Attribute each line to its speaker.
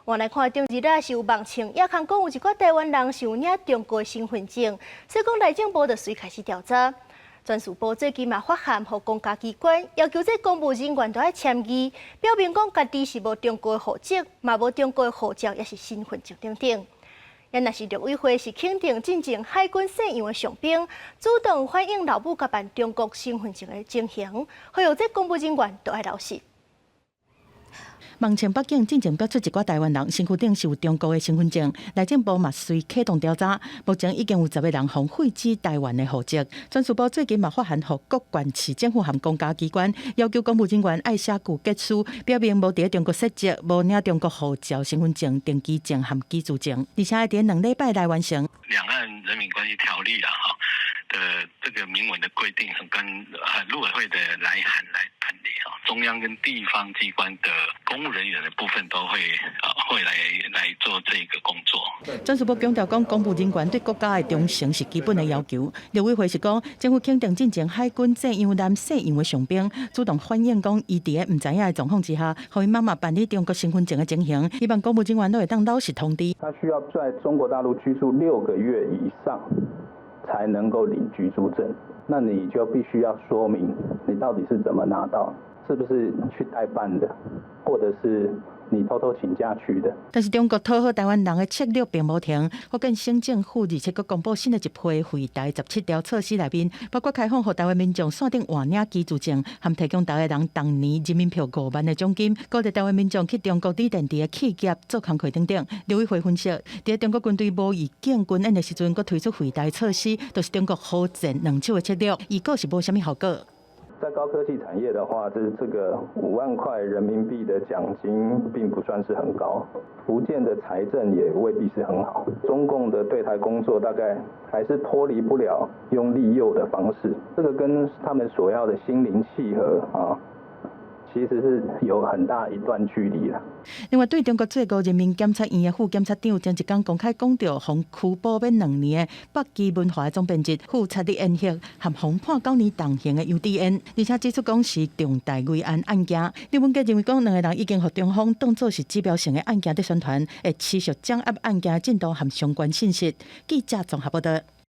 Speaker 1: 我來看頂日啊，是有網傳，也通講有一寡台灣人是有領中國身份證，所以講內政部就隨開始調查。轉事部最近嘛發函予公家機關，要求這公務人員都愛簽字，表明講家己是無中國戶籍，嘛無中國護照，抑是身份證等等。也若是陸委會是肯定進前海軍姓楊的上兵，主動反映老母共辦中國身份證的情形，呼籲這公務人員都愛老實。
Speaker 2: 網傳北京進前標出一寡台灣人身軀頂是有中國的身份證，內政部嘛隨啟動調查，目前已經有10個人予廢止台灣的戶籍。轉事部最近嘛發函予各縣市政府和公家機關，要求公務人員愛寫具結書，表明無佇中國設籍，無領中國護照、身份證、登機證和居住證，而且會佇2禮拜內完成。
Speaker 3: 兩岸人民關係條例啦，哈的這個明文的規定，跟陸委會的來函來辦理哈，中央跟地方機關的公務人員的部分都會來做這個工作。
Speaker 2: 轉事部強調講，公務人員對國家的忠誠是基本的要求。陸委會是講，政府肯定進前海軍鄭楊男姓楊的上兵，主動反映講，伊佇個毋知影的狀況之下，予伊媽媽辦理中國身份證的情形，希望公務人員都會當老實通知。
Speaker 4: 他需要在中國大陸居住6個月以上，才能夠領居住證。那你就必須要說明你到底是怎麼拿到，是不是去代辦的，或者是你偷偷請假去的。
Speaker 2: 但是中國討好台灣人的策略並無停，福建省政府27閣公布新的一批惠台17條措施內面，包括開放予台灣民眾線頂換領居住證，和提供台灣人當年人民票5萬的獎金，鼓勵台灣民眾去中國鋰電池的企業做工課等等。陸委會分析，佇中國軍隊無意見軍演的時陣，閣推出惠台措施，就是中國好戰兩手的策略，預告是無啥物效果。
Speaker 4: 在高科技產業的話，這個5萬塊人民幣的獎金並不算是很高。福建的財政也未必是很好。中共的對台工作大概還是脫離不了用利誘的方式，這個跟他們所要的心靈契合啊，其實是有很大一段距離啦。
Speaker 2: 另外，對中國最高人民檢察院的副檢察長前一工公開講著，予拘捕欲2年的北基文化總編輯傅察的言行，和予判9年重刑的楊智恩，而且指出講是重大危安案件。李文杰認為講，兩个人已經予中方當作是指標性的案件佇宣傳，會持續掌握案件進度和相關信息。記者綜合報道。